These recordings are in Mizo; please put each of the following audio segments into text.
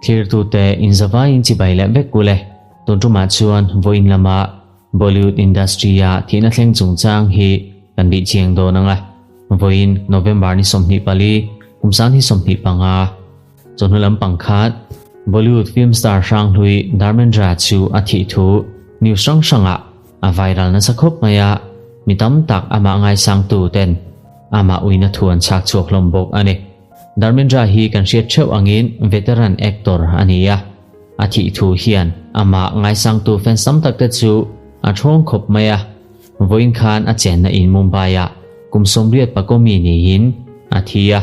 Thirtute inzavaiin chibai leh vek kul e. Tun tumah chuan vawiin lama Bollywood industry-a thihna thleng chungchang hi kan bih chiang dawn ang a. Vawiin November ni 24, kum 2025, chawhnu lampang khan Bollywood film star hranghlui Dharmendra chu a thih thu news hrang hrangah a viral nasa khawp mai a, mi tam tak amah ngaisangtu ten amah uina thu an chhak chhuak hlawm bawk a ni. Dharmendra hi kan hriat theuh angin veteran actor a ni a, a thih thu hian amah ngaisangtu fans tam tak te chu a thawng khawp mai a, vawiin khan a chenna in Mumbai-ah kum 80 pakomi niin a thi a,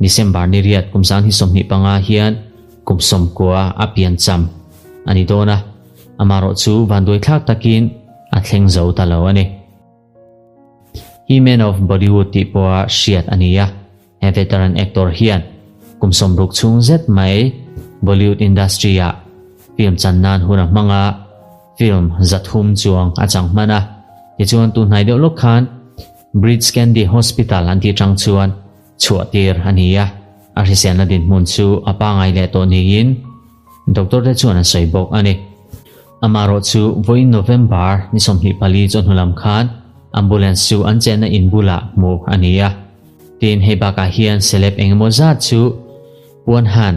December ni riat kum 2025 hian kum 90 a piancham a ni dawn a, amaherawh chu vanduaithlak takin a thleng zo ta lo a ni. He-Man of Bollywood tih pawha hriat a ni a, he veteran actor hian kum 60 chhung zet mai Bollywood industry-ah film chan nan hun a hmang a, film 300 chuang a chang hman a. Tichuan tunhnai deuh lawk khan Breach Candy Hospital an tih tang chuan chhuah tir a ni a, a hriselna dinhmun chu a pangai leh tawh niin doctor te chuan an sawi bawk a ni. Amaherawh chu vawiin November ni 24 chawhnu lam khan ambulance chu an chenna in bulah hmuh a ni a. Tin, hei bakah hian celeb engemaw zat chu Puanhan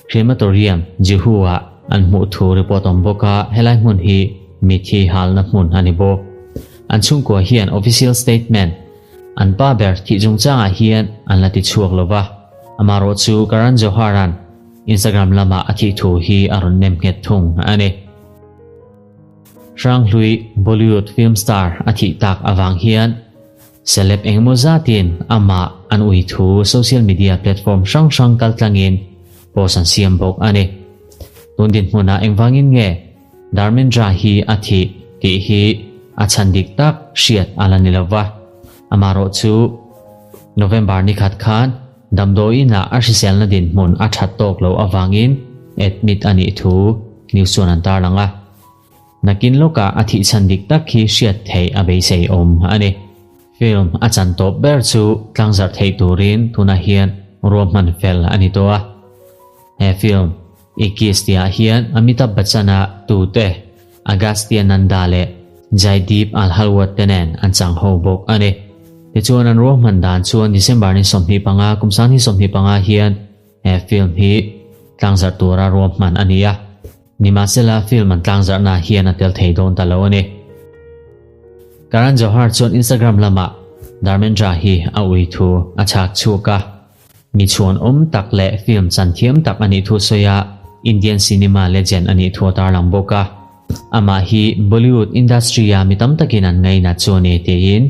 Crematorium Juhu-ah an hmuh thu report awm bawk a, helai hmun hi mithi halna hmun a ni bawk. An chhungkua hian official statement an pa ber thih chungchangah hian an la ti chhuak lo va, amaherawh chu Karan Johar-a'n Instagram lamah a thih thu hi a rawn nem nghet thung a ni. Hranghlui Bollywood film star a thih tak avang hian celeb engemaw zatin amah an ui thu social media platform hrang hrang kaltlangin post an siam bawk a ni. Tun dinhmunah engvangin nge Dharmendra hi a thih tih hi a chhan dik tak hriat a la ni lova. Amaherawh chu November ni khat khan Damdawiinah a hriselna dinhmun a that tawk loh avangin admit a nih thu news chuan an tarlang a. Nakin lawkah a thihchhan dik tak hi hriat theih a beisei awm a ni. Film a chan tawp ber chu tlangzarh theih turin tunah hian ruahman fel a ni tawh a. He film Ikkis tihah hian Amitabh Bachchan-a tute Agastya Nanda leh Jaideep Ahlawat te nen an chang ho bawk a ni. Tichuan an ruahman dan chuan December ni 25 kum 2025 hian he film hi tlangzarh tura ruahman a ni a. Nimahsela film an tlangzarhna hian a tel thei dawn ta lo a ni. Karan Johar chuan Instagram lamah Dharmendra hi a ui thu a chhak chhuak a. Mi chhuan awm tak leh film chan thiam tak a nih thu sawi a, Indian cinema legend a nih thu a tarlang bawk a. Amah hi Bollywood industry-a mi tam takin an ngainat chu a ni tiin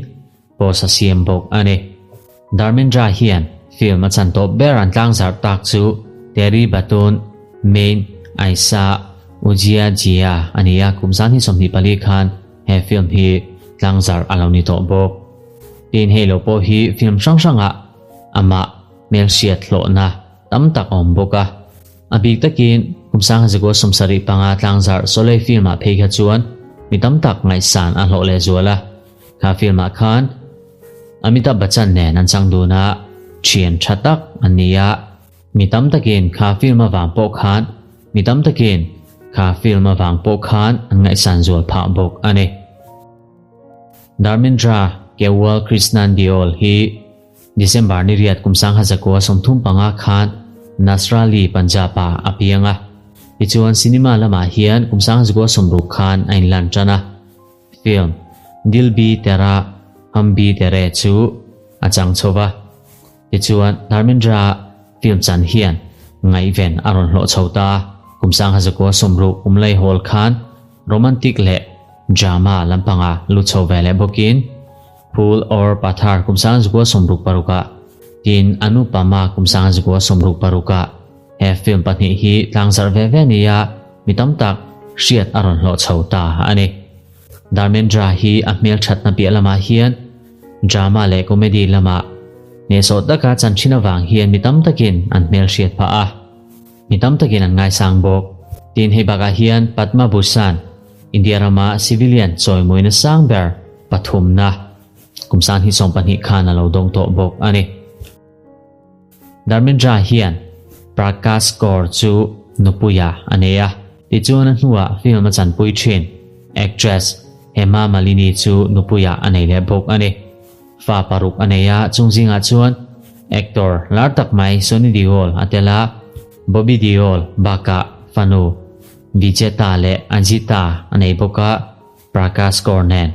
post a siam bawk a ni. Dharmendra hian film a chan tawp ber an tlangzarh tak chu Teri Batun Main Aisa Ujia Jia a ni a, kum 2024 khan he film hi tlangzarh a lo ni tawh bawk. Tin, hei lo pawh hi film hrang hrangah amah hmelhriat hlawhna tam tak a awm bawk a. A bik takin kum 1975 tlangzarh Sholay film-ah phei kha chuan mi tam tak ngaihsan a hlawh lehzual a. Kha film-ah khan Amitabh Bachchan nen an chang dun a, thian tha tak an ni a. Mi tam takin kha film avang pawh khan mi tam takin kha film avang pawh khan an ngaihsan zual phah bawk a ni. Dharmendra Kewal Krishnan Deol hi December ni riat kum 1935 khan Nasrali Punjab-ah a piang a. Tichuan cinema lamah hian kum 1960 khan a inlan tan a. Film Dil Bhi Tera Hum Bhi Tere chu a chang chho va. Tichuan Dharmendra film chan hian ngaihven a rawn hlawh chho ta a. Kum 1960 umlai hawl khan romantic leh drama lampanga lu chho ve leh bawkin Phool aur Pathar kum 1966-ah tin Anupama kum 1966-ah he film pahnih hi tlangzarh ve ve nia mi tam tak hriat a rawn hlawh chho ta a ni. Dharmendra hi a hmel thatna piah lamah hian drama leh comedy lamah hnehsawh taka chan thin avang hian mi tam takin an hmel hriat phah a. Mi tam takin an ngaisang bawk. Tin, hei bakah hian Padma Bhushan, India rama civilian chawimawina sang ber pathumna kum 2020 khan a lo dawng tawh bawk a ni. Dharmendra hian Prakash Kaur chu nupuia a nei a, tichuan a hnuah film a chanpui thin actress Hema Malini chu nupuia a nei leh bawk a ni. Fa paruk a nei a, chung zingah chuan actor lar tak mai Sunny Deol a tel a, Bobby Deol bakah fanu Vijeta leh Anjita a nei bawk a, Prakash Kaur nen.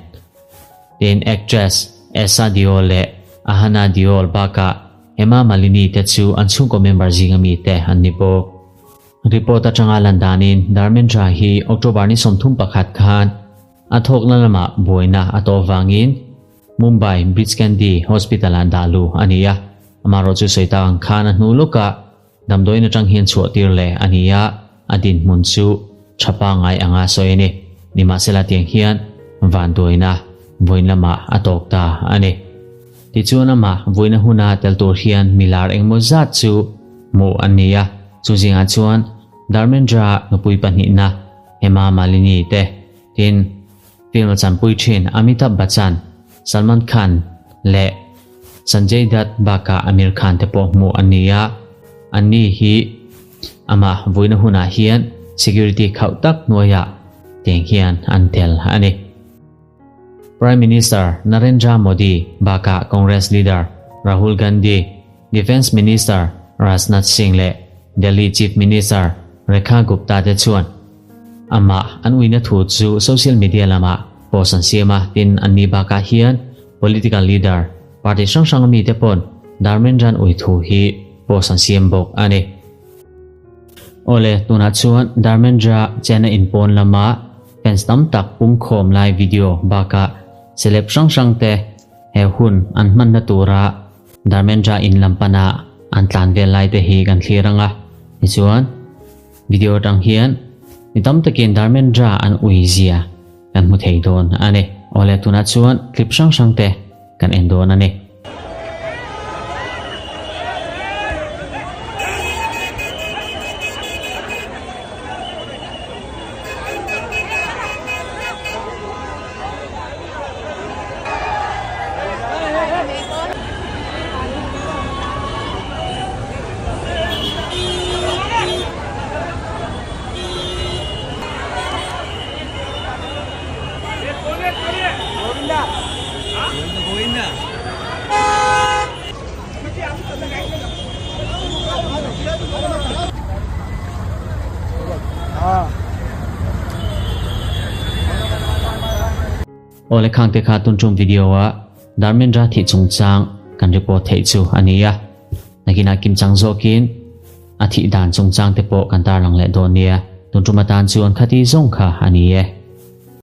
Tin, actress Esha Deol leh Ahana Deol bakah Hema Malini te chu an chhungkaw member zinga mi te an ni bawk. Report atanga lan danin Dharmendra hi October ni 31 khan a thawkna lamah buaina a tawh vangin Mumbai Breach Candy Hospital-ah dah luh a ni a, amaherawhchu sawi tak ang khan a hnu lawkah damdawiin atang hian chhuah tir leh a ni a, a dinhmun chu tha pangngai anga sawi a ni. Nimahsela tiang hian vanduaina vawiin lamah a tawk ta a ni. Tichuan amah vawiina huna tel tur hian milar engmaw zat chu hmuh an ni a, chu zingah chuan Dharmendra nupui pahnihna Hema Malini te, tin, Film a chanpui thin Amitabh Bachchan, Salman Khan leh Sanjay Dutt bakah Aamir Khan te pawh hmuh an ni a, anni hi amah vuina hunah hian security khauh tak hnuaiah teng hian an tel a ni. Prime Minister Narendra Modi bakah Congress leader Rahul Gandhi, Defence Minister Rajnath Singh leh Delhi Chief Minister Rekha Gupta te chuan Amah an uina thu chu social media lamah post an siam a, tin anni bakah hian political leader, party hrang hrang ami te pawn Dharmendran ui thu hi post an siam bawk a ni. Awle, tunah chuan Dharmendra chena inpawn lama fans tam tak pungkhawm lai video bakah celeb hrang hrang te he hun an hmanna tura Dharmendra in lam pana an tlan vel lai te hi kan thlir ang a, tichuan Video atang hian mi tam takin Dharmendra an ui zia kan hmu thei dawn a ni. Awle tunah chuan clip hrang hrang te kan en dawn a ni. Awle khang te kha tun tum video a Dharmendra thih chungchang kan report theih chu a ni a, nakinah kimchang zawkin a thih dan chungchang te pawh kan tarlang leh dawn nia, tun tum atan chuan khati zawng kha a ni e.